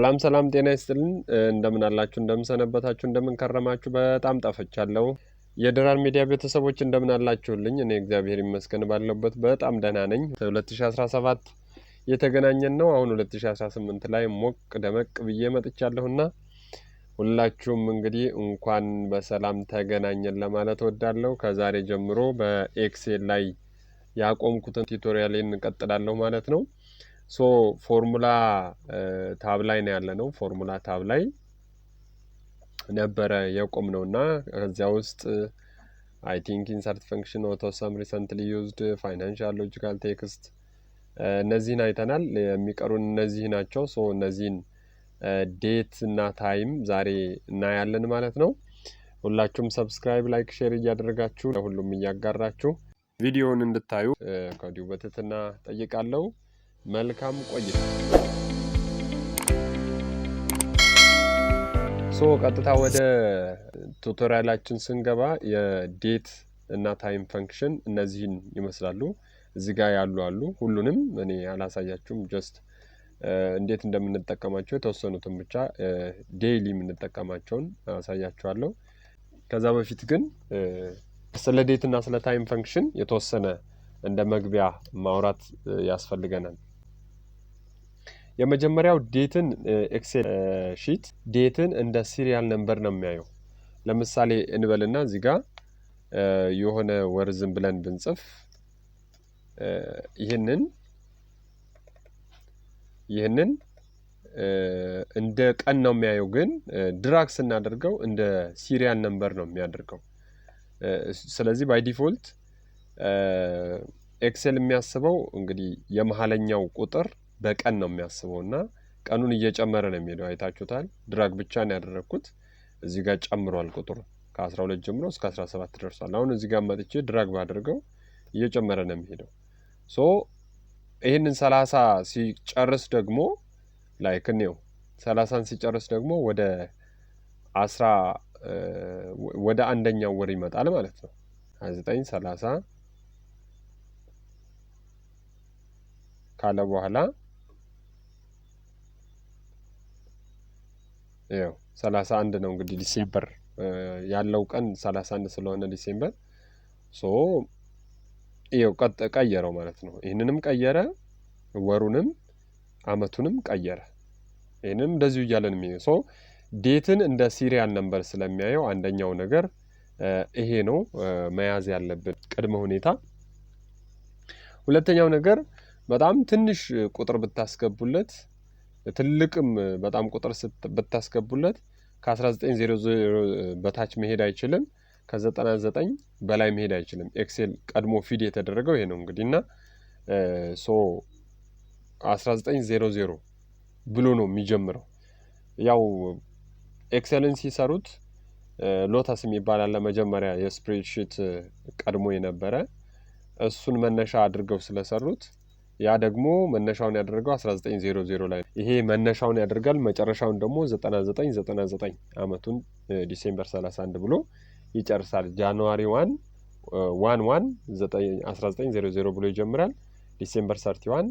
ሰላም ሰላም፣ ጤና ይስጥልን። እንደምን አላችሁ? እንደምን ሰነበታችሁ? እንደምን ከረማችሁ? በጣም ጠፍቻለሁ። የድራር ሚዲያ ቤተሰቦች እንደምን አላችሁልኝ? እኔ እግዚአብሔር ይመስገን ባለሁበት በጣም ደህና ነኝ። 2017 የተገናኘን ነው። አሁን 2018 ላይ ሞቅ ደመቅ ብዬ መጥቻለሁና ሁላችሁም እንግዲህ እንኳን በሰላም ተገናኘን ለማለት እወዳለሁ። ከዛሬ ጀምሮ በ Excel ላይ ያቆምኩትን tutorial ኤን እንቀጥላለሁ ማለት ነው። So formula tab ላይ ነው ያለነው። Formula tab ላይ ነበረ የቆምነው እና ከዚያ ውስጥ I think insert function፣ AutoSum፣ recently used፣ financial፣ logical፣ text እነዚህን አይተናል። የሚቀሩን እነዚህ ናቸው። So እነዚህን date እና time ዛሬ እናያለን ማለት ነው። ሁላችሁም subscribe፣ like፣ share እያደረጋችሁ ለሁሉም እያጋራችሁ ቪዲዮውን እንድታዩ ከወዲሁ በትህትና ጠይቃለሁ። መልካም ቆይታ። So ቀጥታ ወደ tutorial ኣችን ስንገባ የ date እና time function እነዚህን ይመስላሉ። እዚህ ጋር ያሉ አሉ። ሁሉንም እኔ አላሳያችሁም። Just እንዴት እንደምንጠቀማቸው የተወሰኑትን ብቻ daily የምንጠቀማቸውን አሳያችኋለሁ። ከዛ በፊት ግን ስለ date እና ስለ time function የተወሰነ እንደ መግቢያ ማውራት ያስፈልገናል። የመጀመሪያው date ን Excel sheet date ን እንደ serial number ነው የሚያየው። ለምሳሌ እንበልና እዚህ ጋር የሆነ ወር ዝም ብለን ብንጽፍ ይህንን እንደ ቀን ነው የሚያየው፣ ግን drag ስናደርገው እንደ serial number ነው የሚያደርገው። ስለዚህ by default Excel የሚያስበው እንግዲህ የመሀለኛው ቁጥር በቀን ነው የሚያስበው እና ቀኑን እየጨመረ ነው የሚሄደው። አይታችሁታል። Drag ብቻ ነው ያደረግኩት። እዚህ ጋር ጨምሯል ቁጥሩ፣ ከ12 ጀምሮ እስከ 17 ደርሷል። አሁን እዚህ ጋር መጥቼ drag ባደርገው እየጨመረ ነው የሚሄደው። So ይህንን 30 ሲጨርስ ደግሞ like እኔው 30ን ሲጨርስ ደግሞ ወደ አንደኛው ወር ይመጣል ማለት ነው። 29፣ 30 ካለ በኋላ ይኸው 31 ነው እንግዲህ፣ December ያለው ቀን 31 ስለሆነ December። So ይኸው ቀየረው ማለት ነው። ይህንንም ቀየረ፣ ወሩንም አመቱንም ቀየረ። ይህንንም እንደዚሁ እያለን የሚሄደው። So date ን እንደ serial number ስለሚያየው አንደኛው ነገር ይሄ ነው መያዝ ያለብን ቅድመ ሁኔታ። ሁለተኛው ነገር በጣም ትንሽ ቁጥር ብታስገቡለት፣ ትልቅም በጣም ቁጥር ብታስገቡለት ከ1900 በታች መሄድ አይችልም። ከ99 በላይ መሄድ አይችልም። Excel ቀድሞ feed የተደረገው ይሄ ነው እንግዲህ እና so 1900 ብሎ ነው የሚጀምረው። ያው Excel ን ሲሰሩት Lotus የሚባል አለ፣ መጀመሪያ የ spreadsheet ቀድሞ የነበረ፣ እሱን መነሻ አድርገው ስለሰሩት ያ ደግሞ መነሻውን ያደረገው 1900 ላይ፣ ይሄ መነሻውን ያደርጋል። መጨረሻውን ደግሞ 9999 አመቱን December 31 ብሎ ይጨርሳል። January 1 1 1 1900 ብሎ ይጀምራል። December 31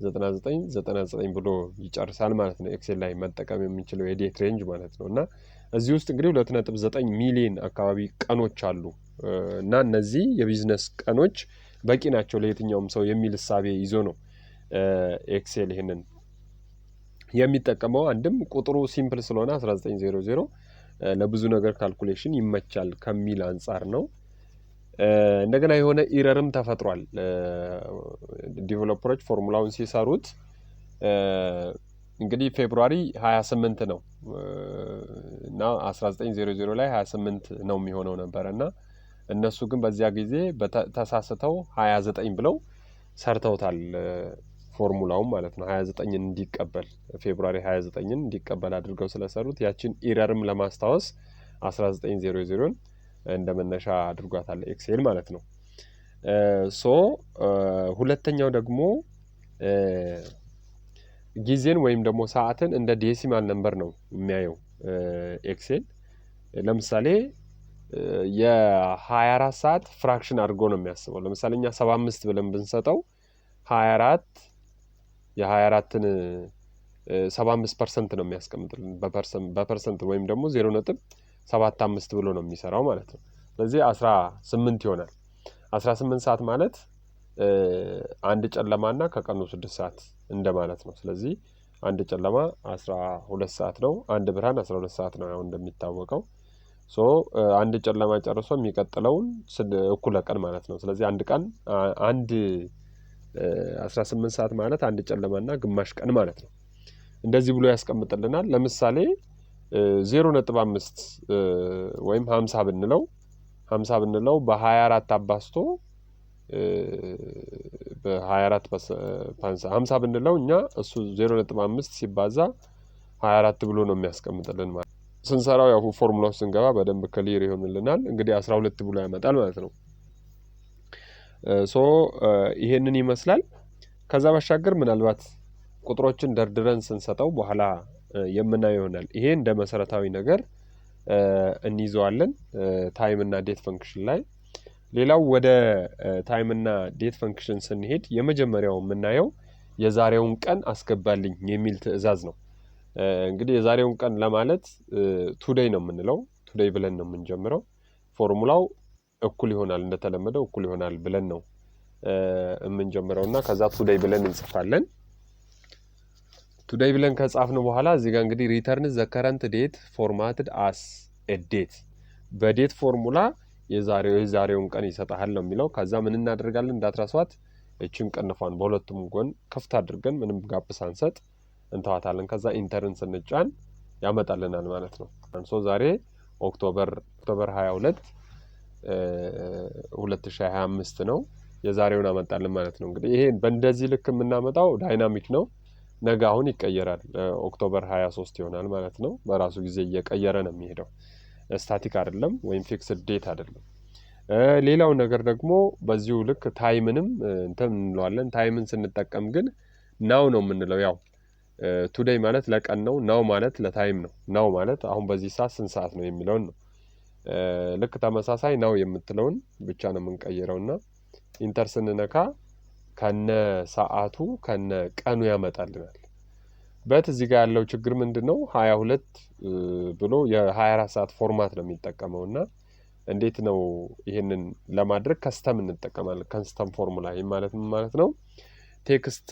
9999 ብሎ ይጨርሳል ማለት ነው። Excel ላይ መጠቀም የምንችለው የ date range ማለት ነው። እና እዚህ ውስጥ እንግዲህ 2.9 ሚሊዮን አካባቢ ቀኖች አሉ እና እነዚህ የቢዝነስ ቀኖች በቂ ናቸው ለየትኛውም ሰው የሚል እሳቤ ይዞ ነው Excel ይህንን የሚጠቀመው። አንድም ቁጥሩ simple ስለሆነ 1900 ለብዙ ነገር calculation ይመቻል ከሚል አንጻር ነው። እንደገና የሆነ error ም ተፈጥሯል። Developer ኦች formula ውን ሲሰሩት እንግዲህ February 28 ነው እና 1900 ላይ 28 ነው የሚሆነው ነበረ እና እነሱ ግን በዚያ ጊዜ ተሳስተው 29 ብለው ሰርተውታል ፎርሙላውን ማለት ነው። 29ን እንዲቀበል፣ February 29ን እንዲቀበል አድርገው ስለሰሩት ያችን error ም ለማስታወስ 1900ን እንደ መነሻ አድርጓታል Excel ማለት ነው። So ሁለተኛው ደግሞ ጊዜን ወይም ደግሞ ሰዓትን እንደ decimal number ነው የሚያየው Excel። ለምሳሌ የ24 ሰዓት fraction አድርጎ ነው የሚያስበው። ለምሳሌ እኛ 75 ብለን ብንሰጠው 24 የ24ን 75% ነው የሚያስቀምጥልን በ percent ወይም ደግሞ 0.75 ብሎ ነው የሚሰራው ማለት ነው። ስለዚህ 18 ይሆናል። 18 ሰዓት ማለት አንድ ጨለማና ከቀኑ 6 ሰዓት እንደማለት ነው። ስለዚህ አንድ ጨለማ 12 ሰዓት ነው። አንድ ብርሃን 12 ሰዓት ነው ያው እንደሚታወቀው። So አንድ ጨለማ ጨርሶ የሚቀጥለውን እኩለ ቀን ማለት ነው። ስለዚህ አንድ ቀን አንድ 18 ሰዓት ማለት አንድ ጨለማና ግማሽ ቀን ማለት ነው። እንደዚህ ብሎ ያስቀምጥልናል። ለምሳሌ 0.5 ወይም 50 ብንለው፣ 50 ብንለው በ24 አባዝቶ በ24 50 ብንለው እኛ እሱ 0.5 ሲባዛ 24 ብሎ ነው የሚያስቀምጥልን ማለት። ስንሰራው ያው ፎርሙላው ስንገባ በደንብ clear ይሆንልናል። እንግዲህ 12 ብሎ ያመጣል ማለት ነው። So ይሄንን ይመስላል። ከዛ ባሻገር ምናልባት ቁጥሮችን ደርድረን ስንሰጠው በኋላ የምናየው ይሆናል። ይሄ እንደ መሰረታዊ ነገር እንይዘዋለን time እና date function ላይ። ሌላው ወደ time እና date function ስንሄድ የመጀመሪያው የምናየው የዛሬውን ቀን አስገባልኝ የሚል ትዕዛዝ ነው። እንግዲህ የዛሬውን ቀን ለማለት today ነው የምንለው። Today ብለን ነው የምንጀምረው። ፎርሙላው እኩል ይሆናል፣ እንደተለመደው እኩል ይሆናል ብለን ነው የምንጀምረው እና ከዛ today ብለን እንጽፋለን። Today ብለን ከጻፍን በኋላ እዚህ ጋር እንግዲህ return the current date formatted as a date፣ በ date formula የዛሬውን ቀን ይሰጥሃል ነው የሚለው። ከዛ ምን እናደርጋለን? እንዳትረሷት እችን ቅንፏን በሁለቱም ጎን ክፍት አድርገን ምንም gap ሳንሰጥ እንተዋታለን። ከዛ ኢንተርን ስንጫን ያመጣልናል ማለት ነው። So ዛሬ October 22 2025 ነው። የዛሬውን አመጣልን ማለት ነው። እንግዲህ ይሄ በእንደዚህ ልክ የምናመጣው dynamic ነው። ነገ አሁን ይቀየራል። October 23 ይሆናል ማለት ነው። በራሱ ጊዜ እየቀየረ ነው የሚሄደው። Static አይደለም ወይም fixed date አይደለም። ሌላው ነገር ደግሞ በዚሁ ልክ time ንም እንትን እንለዋለን። Time ን ስንጠቀም ግን now ነው የምንለው። ያው today ማለት ለቀን ነው። Now ማለት ለ time ነው። Now ማለት አሁን በዚህ ሰዓት ስንት ሰዓት ነው የሚለውን ነው። ልክ ተመሳሳይ now የምትለውን ብቻ ነው የምንቀይረው እና enter ስንነካ ከነ ሰዓቱ ከነ ቀኑ ያመጣልናል። But እዚህ ጋር ያለው ችግር ምንድነው? 22 ብሎ የ24 ሰዓት format ነው የሚጠቀመው እና እንዴት ነው ይሄንን ለማድረግ custom እንጠቀማለን። Custom formula ይህ ማለት ምን ማለት ነው? Text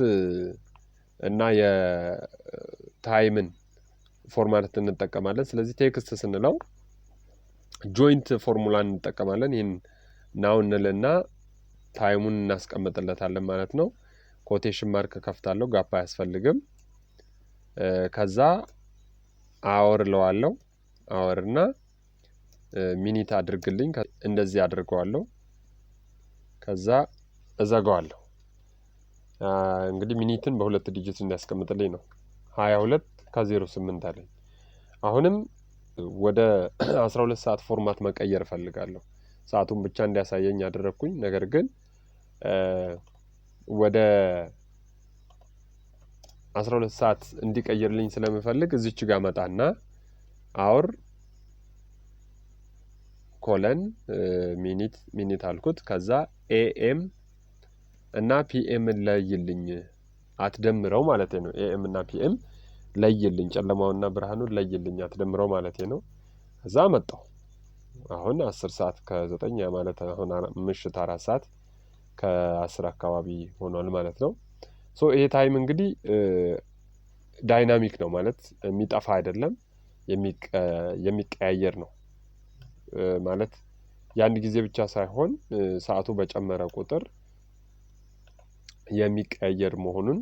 እና የ time ን format እንጠቀማለን። ስለዚህ text ስንለው joint formula እንጠቀማለን። ይህን now እንልና time ኡን እናስቀምጥለታለን ማለት ነው። Quotation mark ከፍታለሁ፣ gap አያስፈልግም። ከዛ hour እለዋለሁ። Hour እና minute አድርግልኝ፣ እንደዚህ አድርገዋለሁ። ከዛ እዘጋዋለሁ። እንግዲህ minute ን በሁለት digit እንዲያስቀምጥልኝ ነው። 22:08 አለኝ። አሁንም ወደ 12 ሰዓት format መቀየር እፈልጋለሁ። ሰዓቱን ብቻ እንዲያሳየኝ አደረግኩኝ። ነገር ግን ወደ 12 ሰዓት እንዲቀይርልኝ ስለምፈልግ እዚች ጋር መጣና hour colon minute minute አልኩት። ከዛ AM እና PM ለይልኝ፣ አትደምረው ማለት ነው። AM እና PM ለይልኝ፣ ጨለማውና ብርሃኑን ለይልኝ፣ አትደምረው ማለት ነው። ከዛ መጣው አሁን 10 ሰዓት ከ9፣ ያ ማለት አሁን ምሽት 4 ሰዓት ከ10 አካባቢ ሆኗል ማለት ነው። So ይሄ time እንግዲህ dynamic ነው ማለት የሚጠፋ አይደለም፣ የሚቀያየር ነው። ማለት የአንድ ጊዜ ብቻ ሳይሆን ሰዓቱ በጨመረ ቁጥር የሚቀያየር መሆኑን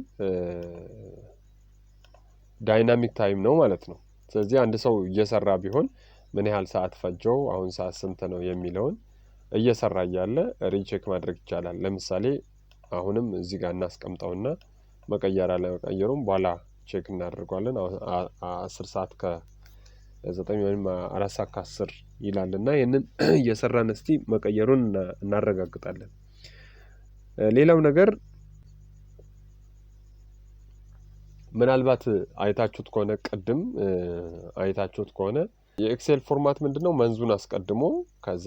dynamic time ነው ማለት ነው። ስለዚህ አንድ ሰው እየሰራ ቢሆን ምን ያህል ሰዓት ፈጀው፣ አሁን ሰዓት ስንት ነው የሚለውን እየሰራ እያለ recheck ማድረግ ይቻላል። ለምሳሌ አሁንም እዚህ ጋር እናስቀምጠውና መቀየር አለመቀየሩም በኋላ check እናደርገዋለን። 10 ሰዓት ከ9 ወይም 4 ሰዓት ከ10 ይላል እና ይህንን እየሰራን እስቲ መቀየሩን እናረጋግጣለን። ሌላው ነገር ምናልባት አይታችሁት ከሆነ፣ ቅድም አይታችሁት ከሆነ የ Excel format ምንድነው? Month ኡን አስቀድሞ ከዛ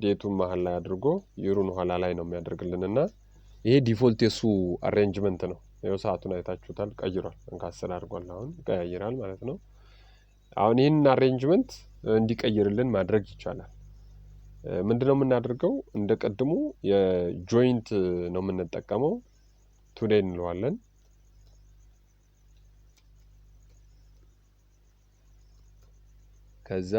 date ኡን መሀል ላይ አድርጎ year ኡን ኋላ ላይ ነው የሚያደርግልን እና ይሄ default የሱ arrangement ነው። ይኸው ሰዓቱን አይታችሁታል፣ ቀይሯል። ከ10 አድርጓል። አሁን ይቀያይራል ማለት ነው። አሁን ይህንን arrangement እንዲቀይርልን ማድረግ ይቻላል። ምንድነው የምናደርገው? እንደ ቅድሙ የ joint ነው የምንጠቀመው። Today እንለዋለን። ከዛ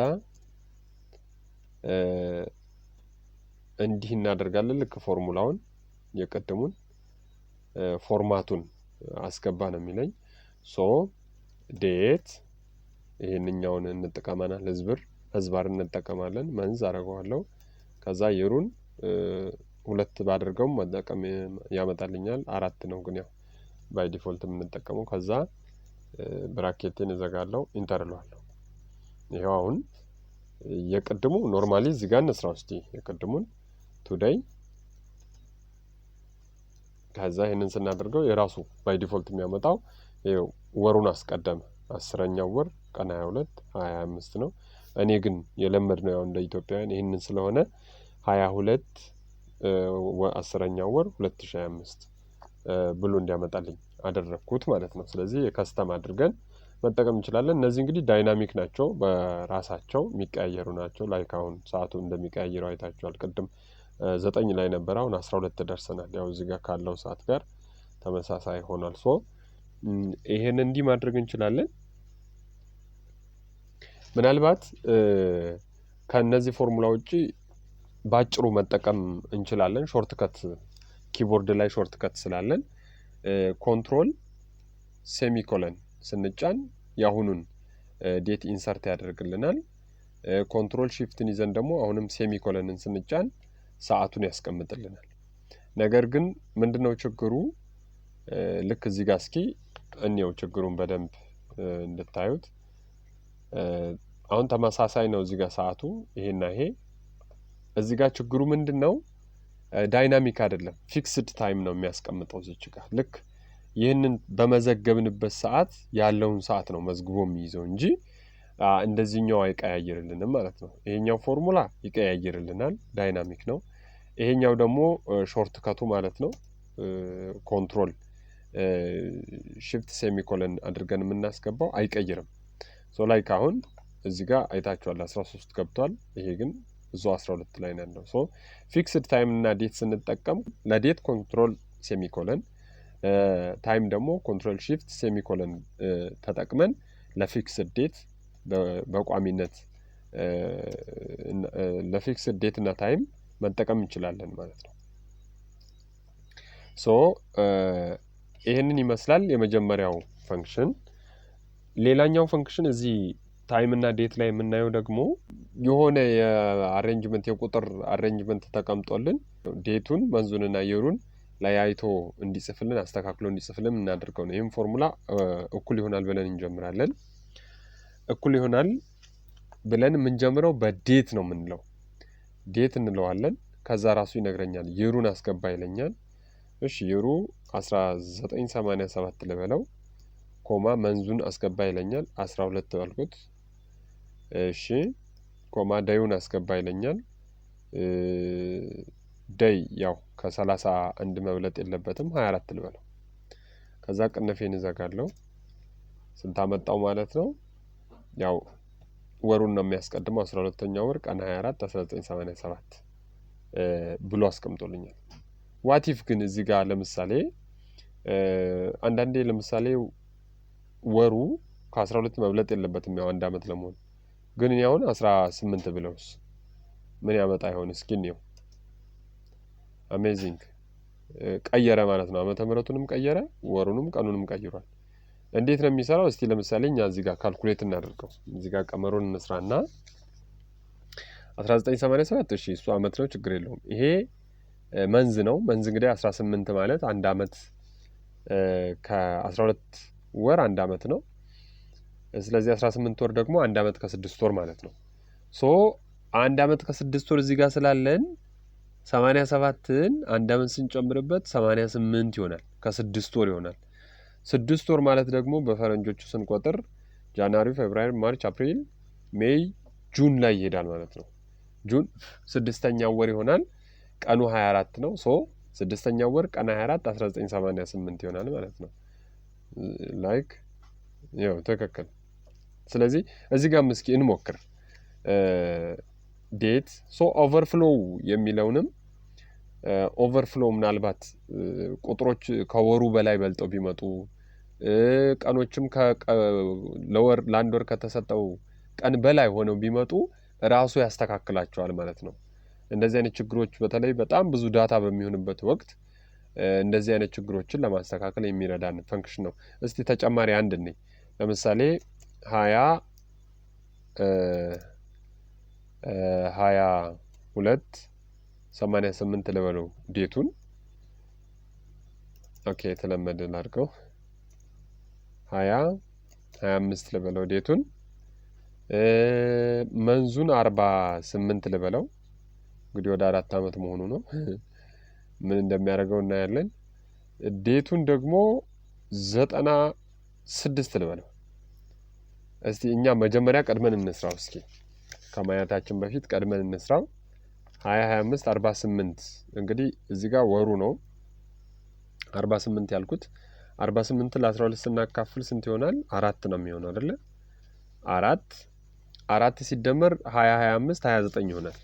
እንዲህ እናደርጋለን። ልክ ፎርሙላውን የቅድሙን format ኡን አስገባ ነው የሚለኝ። So date ይሄንኛውን እንጠቀማለን፣ ህዝብር ህዝባር እንጠቀማለን። Month አደርገዋለሁ። ከዛ year ኡን 2 ባደርገው መጠቀም ያመጣልኛል። 4 ነው ግን ያው by default የምንጠቀመው። ከዛ bracket ኤን እዘጋለሁ፣ enter እለዋለሁ። ይሄው አሁን የቅድሙ normally እዚህ ጋር እንስራው እስቲ የቅድሙን today። ከዛ ይሄንን ስናደርገው የራሱ by default የሚያመጣው ይሄው ወሩን አስቀደመ። 10ኛው ወር ቀን 22 25 ነው። እኔ ግን የለመድነው ያው እንደ ኢትዮጵያውያን ይሄንን ስለሆነ 22 10ኛው ወር 2025 ብሎ እንዲያመጣልኝ አደረኩት ማለት ነው። ስለዚህ የ custom አድርገን መጠቀም እንችላለን። እነዚህ እንግዲህ dynamic ናቸው፣ በራሳቸው የሚቀያየሩ ናቸው። Like አሁን ሰዓቱ እንደሚቀያየረው አይታችኋል። ቅድም 9 ላይ ነበር፣ አሁን 12 ደርሰናል። ያው እዚህ ጋር ካለው ሰዓት ጋር ተመሳሳይ ሆኗል። So ይሄን እንዲህ ማድረግ እንችላለን። ምናልባት ከነዚህ ፎርሙላ ውጪ ባጭሩ መጠቀም እንችላለን። Shortcut keyboard ላይ shortcut ስላለን control semicolon ስንጫን ያሁኑን date insert ያደርግልናል። Control shift ን ይዘን ደግሞ አሁንም semicolon ን ስንጫን ሰዓቱን ያስቀምጥልናል። ነገር ግን ምንድነው ችግሩ? ልክ እዚህ ጋር እስኪ እንየው ችግሩን በደንብ እንድታዩት። አሁን ተመሳሳይ ነው እዚህ ጋር ሰዓቱ ይሄና ይሄ። እዚህ ጋር ችግሩ ምንድነው? Dynamic አይደለም፣ fixed time ነው የሚያስቀምጠው። እዚህ ጋር ልክ ይህንን በመዘገብንበት ሰዓት ያለውን ሰዓት ነው መዝግቦ የሚይዘው እንጂ እንደዚህኛው አይቀያይርልንም ማለት ነው። ይሄኛው ፎርሙላ ይቀያይርልናል፣ dynamic ነው። ይሄኛው ደግሞ shortcut ኡ ማለት ነው። Control shift semicolon አድርገን የምናስገባው አይቀይርም። So like አሁን እዚህ ጋር አይታችኋል 13 ገብቷል። ይሄ ግን እዛው 12 ላይ ነው ያለው። So fixed time እና date ስንጠቀም ለ date control semicolon፣ time ደግሞ control shift semicolon ተጠቅመን ለ fixed date በቋሚነት ለ fixed date እና time መጠቀም እንችላለን ማለት ነው። So ይሄንን ይመስላል የመጀመሪያው function። ሌላኛው function እዚህ time እና date ላይ የምናየው ደግሞ የሆነ የ arrangement የቁጥር arrangement ተቀምጦልን date ኡን month ኡን እና year ኡን ለያይቶ እንዲጽፍልን አስተካክሎ እንዲጽፍልን እናደርገው ነው። ይሄም ፎርሙላ እኩል ይሆናል ብለን እንጀምራለን። እኩል ይሆናል ብለን የምንጀምረው በ date ነው የምንለው። Date እንለዋለን። ከዛ ራሱ ይነግረኛል year ኡን አስገባ ይለኛል። እሺ year ኡ 1987 ልበለው፣ comma month ኡን አስገባ ይለኛል 12 ባልኩት። እሺ comma day ኡን አስገባ ይለኛል። Day ያው ከ31 መብለጥ የለበትም 24 ልበለው። ከዛ ቅንፌን እዘጋለሁ። ስንት አመጣው ማለት ነው? ያው ወሩን ነው የሚያስቀድመው 12ኛው ወር ቀን 24 1987 ብሎ አስቀምጦልኛል። What if ግን እዚህ ጋር ለምሳሌ አንዳንዴ ለምሳሌ ወሩ ከ12 መብለጥ የለበትም ያው አንድ አመት ለመሆን፣ ግን እኔ አሁን 18 ብለውስ ምን ያመጣ ይሆን? እስኪ እንየው። Amazing ቀየረ ማለት ነው። ዓመተ ምህረቱንም ቀየረ፣ ወሩንም ቀኑንም ቀይሯል። እንዴት ነው የሚሰራው? እስቲ ለምሳሌ እኛ እዚህ ጋር calculate እናደርገው። እዚህ ጋር ቀመሩን እንስራና 1987 እሺ እሱ አመት ነው ችግር የለውም። ይሄ month ነው። Month እንግዲህ 18 ማለት አንድ አመት ከ12 ወር አንድ አመት ነው። ስለዚህ 18 ወር ደግሞ አንድ አመት ከ6 ወር ማለት ነው። So አንድ አመት ከ6 ወር እዚህ ጋር ስላለን 87ን አንድ አመት ስንጨምርበት 88 ይሆናል። ከ6 ወር ይሆናል። 6 ወር ማለት ደግሞ በፈረንጆቹ ስንቆጥር January፣ February፣ March፣ April፣ May፣ June ላይ ይሄዳል ማለት ነው። June 6ኛው ወር ይሆናል። ቀኑ 24 ነው። So ስድስተኛው ወር ቀን 24 1988 ይሆናል ማለት ነው። Like ያው ትክክል። ስለዚህ እዚህ ጋርም እስኪ እንሞክር። Date so overflow የሚለውንም overflow ምናልባት ቁጥሮች ከወሩ በላይ በልጠው ቢመጡ፣ ቀኖችም ለወር ለአንድ ወር ከተሰጠው ቀን በላይ ሆነው ቢመጡ ራሱ ያስተካክላቸዋል ማለት ነው። እንደዚህ አይነት ችግሮች በተለይ በጣም ብዙ data በሚሆንበት ወቅት እንደዚህ አይነት ችግሮችን ለማስተካከል የሚረዳን function ነው። እስቲ ተጨማሪ አንድ እንይ። ለምሳሌ 20 22 88 ልበለው date ኡን። Okay፣ የተለመደ ላድርገው። 20 25 ልበለው date ኡን። Month ኡን 48 ልበለው። እንግዲህ ወደ 4 አመት መሆኑ ነው። ምን እንደሚያደርገው እናያለን። Date ኡን ደግሞ 96 ልበለው። እስቲ እኛ መጀመሪያ ቀድመን እንስራው። እስኪ ከማየታችን በፊት ቀድመን እንስራው። 20 25 48 እንግዲህ እዚህ ጋር ወሩ ነው 48 ያልኩት። 48 ለ12 ስናካፍል ስንት ይሆናል? አራት ነው የሚሆነው አይደለ? አራት አራት ሲደመር 20 25 29 ይሆናል።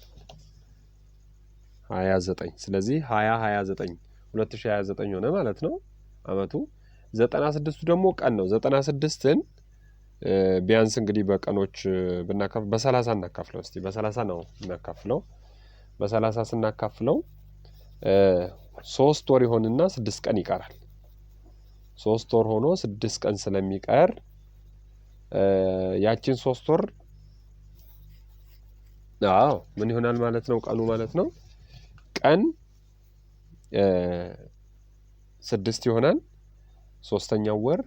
29። ስለዚህ 20 29 2029 ሆነ ማለት ነው አመቱ። 96ቱ ደግሞ ቀን ነው። 96ን ቢያንስ እንግዲህ በቀኖች ብናካፍል በ30 እናካፍለው እስቲ፣ በ30 ነው እናካፍለው። በ30 ስናካፍለው 3 ወር ይሆንና 6 ቀን ይቀራል። 3 ወር ሆኖ 6 ቀን ስለሚቀር ያችን 3 ወር አዎ ምን ይሆናል ማለት ነው? ቀኑ ማለት ነው ቀን 6 ይሆናል። ሶስተኛው ወር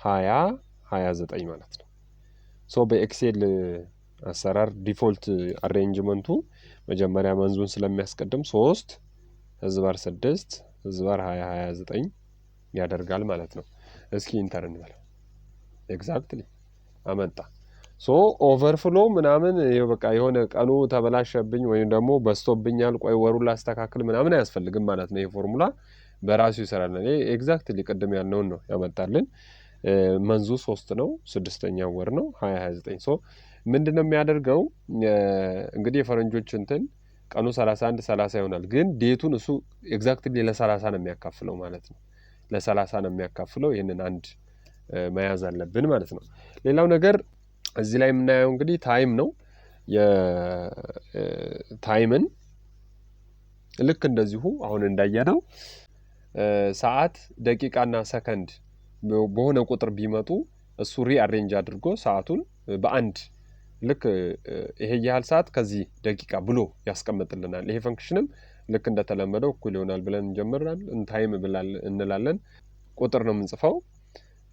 20 29 ማለት ነው። So በ Excel አሰራር default arrangement ኡ መጀመሪያ month ኡን ስለሚያስቀድም 3/6/2029 ያደርጋል ማለት ነው። እስኪ enter እንበለው። Exactly አመጣ። So overflow ምናምን በቃ የሆነ ቀኑ ተበላሸብኝ ወይም ደግሞ በዝቶብኛል፣ ቆይ ወሩን ላስተካክል ምናምን አያስፈልግም ማለት ነው። ይሄ ፎርሙላ በራሱ ይሰራል። Exactly ቅድም ያልነውን ነው ያመጣልን። Month ኡ 3 ነው፣ ስድስተኛው ወር ነው 2029። So ምንድን ነው የሚያደርገው? እንግዲህ የፈረንጆች እንትን ቀኑ 31 30 ይሆናል። ግን date ኡን እሱ exactly ለ30 ነው የሚያካፍለው ማለት ነው። ለ30 ነው የሚያካፍለው። ይህንን አንድ መያዝ አለብን ማለት ነው። ሌላው ነገር እዚህ ላይ የምናየው እንግዲህ time ነው። የ time ን ልክ እንደዚሁ አሁን እንዳየነው ሰዓት፣ ደቂቃና ሰከንድ በሆነ ቁጥር ቢመጡ እሱ rearrange አድርጎ ሰዓቱን በአንድ ልክ ይሄ ያህል ሰዓት ከዚህ ደቂቃ ብሎ ያስቀምጥልናል። ይሄ function ም ልክ እንደተለመደው እኩል ይሆናል ብለን እንጀምራለን። Time እንላለን። ቁጥር ነው የምንጽፈው።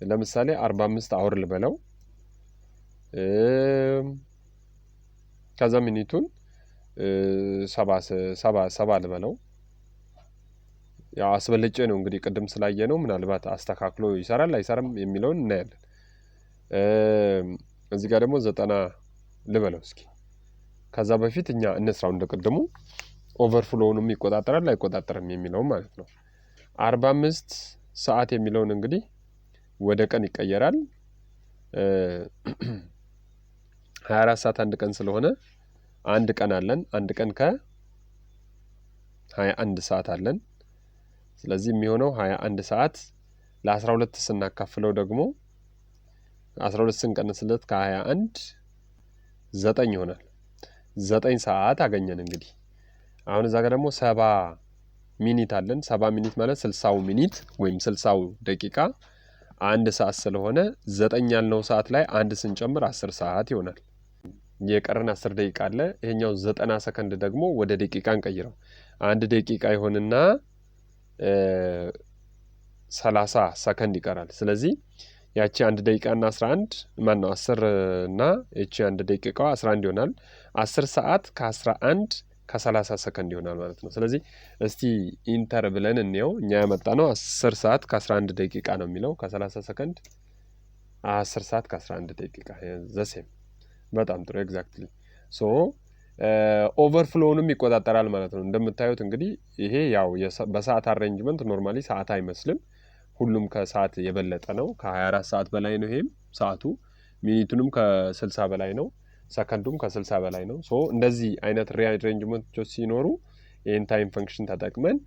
ለምሳሌ 45 hour ልበለው። ከዛ minute ኡን 70 70 70 ልበለው። ያው አስበልጬ ነው እንግዲህ ቅድም ስላየ ነው። ምናልባት አስተካክሎ ይሰራል አይሰራም የሚለውን እናያለን። እዚህ ጋር ደግሞ 90 ልበለው እስኪ። ከዛ በፊት እኛ እንስራው እንደቅድሙ overflow ውንም ይቆጣጠራል አይቆጣጠርም የሚለውን ማለት ነው። 45 ሰዓት የሚለውን እንግዲህ ወደ ቀን ይቀየራል። 24 ሰዓት አንድ ቀን ስለሆነ አንድ ቀን አለን። አንድ ቀን ከ21 ሰዓት አለን። ስለዚህ የሚሆነው 21 ሰዓት ለ12 ስናካፍለው ደግሞ 12 ስንቀንስለት ከ21 9 ይሆናል። 9 ሰዓት አገኘን እንግዲህ። አሁን እዛ ጋር ደግሞ 70 minute አለን። 70 minute ማለት 60ው minute ወይም 60ው ደቂቃ አንድ ሰዓት ስለሆነ 9 ያልነው ሰዓት ላይ አንድ ስንጨምር 10 ሰዓት ይሆናል። የቀረን 10 ደቂቃ አለ። ይሄኛው 90 ሰከንድ ደግሞ ወደ ደቂቃ እንቀይረው። አንድ ደቂቃ ይሆንና 30 ሰከንድ ይቀራል። ስለዚህ ያቺ አንድ ደቂቃ እና 11 ማን ነው 10 እና ይቺ አንድ ደቂቃዋ 11 ይሆናል። 10 ሰዓት ከ11 ከ30 ሰከንድ ይሆናል ማለት ነው። ስለዚህ እስቲ enter ብለን እንየው። እኛ ያመጣነው 10 ሰዓት ከ11 ደቂቃ ነው የሚለው ከ30 ሰከንድ፣ 10 ሰዓት ከ11 ደቂቃ the same። በጣም ጥሩ፣ exactly። So Overflow ውንም ይቆጣጠራል ማለት ነው። እንደምታዩት እንግዲህ ይሄ ያው በሰዓት arrangement normally ሰዓት አይመስልም። ሁሉም ከሰዓት የበለጠ ነው። ከ24 ሰዓት በላይ ነው። ይሄም ሰዓቱ minute ኡንም ከ60 በላይ ነው። ሰከንዱም ከ60 በላይ ነው። So እንደዚህ አይነት rearrangement ኦች ሲኖሩ ይህን time function ተጠቅመን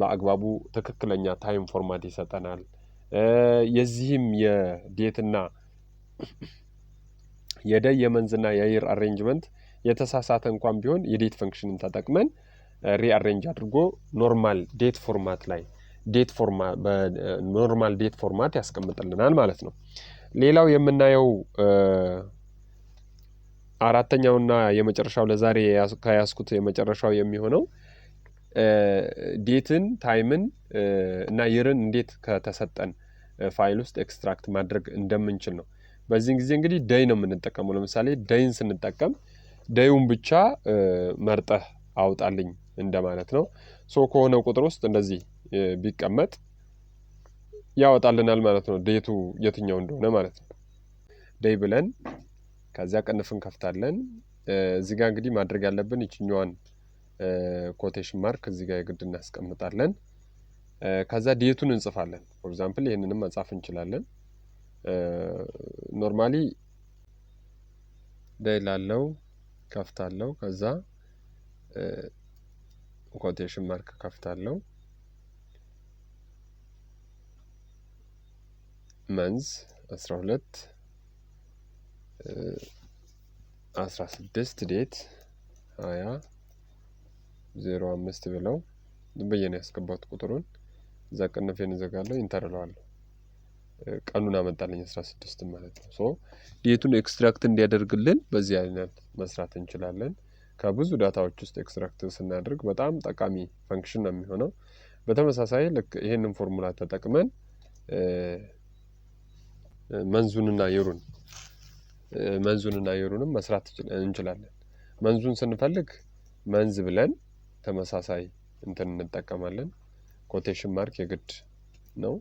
በአግባቡ ትክክለኛ time format ይሰጠናል። የዚህም የዴትና የደይ የመንዝና የየር አሬንጅመንት የተሳሳተ እንኳን ቢሆን የ date function ን ተጠቅመን rearrange አድርጎ normal date format ላይ date format በ normal date format ያስቀምጥልናል ማለት ነው። ሌላው የምናየው አራተኛውና የመጨረሻው፣ ለዛሬ ከያዝኩት የመጨረሻው የሚሆነው date ን፣ time ን እና year ን እንዴት ከተሰጠን ፋይል ውስጥ extract ማድረግ እንደምንችል ነው። በዚህን ጊዜ እንግዲህ day ነው የምንጠቀመው። ለምሳሌ day ን ስንጠቀም day ኡን ብቻ መርጠህ አውጣልኝ እንደማለት ነው። So ከሆነ ቁጥር ውስጥ እንደዚህ ቢቀመጥ ያወጣልናል ማለት ነው። Date ኡ የትኛው እንደሆነ ማለት ነው። Day ብለን ከዚያ ቅንፍ እንከፍታለን። እዚህ ጋር እንግዲህ ማድረግ ያለብን ይችኛዋን quotation mark እዚህ ጋር የግድ እናስቀምጣለን። ከዛ date ኡን እንጽፋለን። For example ይህንንም መጻፍ እንችላለን። Normally day ላለው ከፍታለሁ። ከዛ quotation mark ከፍታለሁ። Month 12 16 date 20 05 ብለው ዝም ብዬ ነው ያስገባሁት ቁጥሩን። እዛ ቅንፌን እዘጋለሁ፣ enter እለዋለሁ። ቀኑን አመጣልኝ 16 ማለት ነው። So date ኡን extract እንዲያደርግልን በዚህ አይነት መስራት እንችላለን። ከብዙ data ዎች ውስጥ extract ስናደርግ በጣም ጠቃሚ function ነው የሚሆነው። በተመሳሳይ ልክ ይህንን ፎርሙላ ተጠቅመን month ኡንና year ኡንም መስራት እንችላለን። Month ኡን ስንፈልግ month ብለን ተመሳሳይ እንትን እንጠቀማለን። Quotation mark የግድ ነው።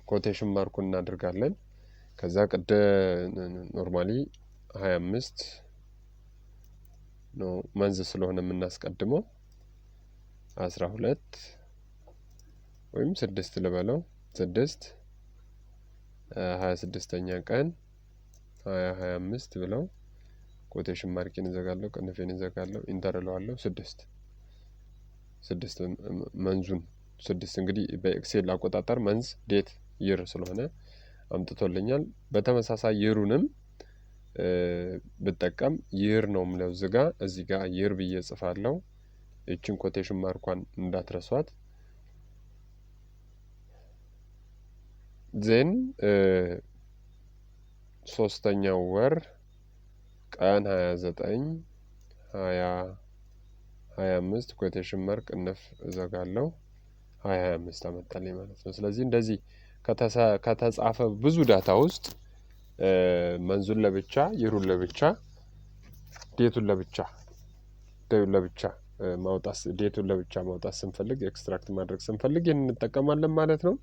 Quotation mark ኡን እናደርጋለን። ከዛ ቅደ normally 25 ነው month ስለሆነ የምናስቀድመው፣ 12 ወይም 6 ልበለው፣ 6 26ኛ ቀን 2025 ብለው quotation mark ኤን እዘጋለሁ፣ ቅንፌን እዘጋለሁ፣ enter እለዋለሁ። 6 6 month ኡን 6 እንግዲህ በ Excel አቆጣጠር month፣ date፣ year ስለሆነ አምጥቶልኛል። በተመሳሳይ year ኡንም ብጠቀም year ነው የምለው እዚህ ጋ year ብዬ እጽፋለሁ። ይችን quotation mark ኳን እንዳትረሷት። Then ሶስተኛው ወር ቀን 29 2025 quotation mark ቅንፍ እዘጋለሁ፣ 2025 አመጣልኝ ማለት ነው። ስለዚህ እንደዚህ ከተጻፈ ብዙ data ውስጥ month ኡን ለብቻ፣ year ኡን ለብቻ፣ date ኡን ለብቻ፣ day ኡን ለብቻ ማውጣት፣ date ኡን ለብቻ ማውጣት ስንፈልግ፣ extract ማድረግ ስንፈልግ ይህን እንጠቀማለን ማለት ነው።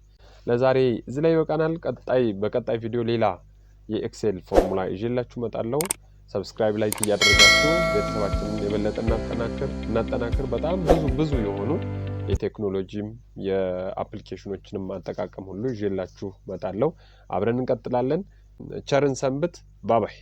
ለዛሬ እዚህ ላይ ይበቃናል። በቀጣይ ቪዲዮ ሌላ የ Excel formula ይዤላችሁ እመጣለሁ። Subscribe፣ like እያደረጋችሁ ቤተሰባችንን የበለጠ እናጠናክር። በጣም ብዙ ብዙ የሆኑ የቴክኖሎጂም የ application ኦችንም አጠቃቀም ሁሉ ይዤላችሁ እመጣለሁ። አብረን እንቀጥላለን። ቸር እንሰንብት። Bye bye።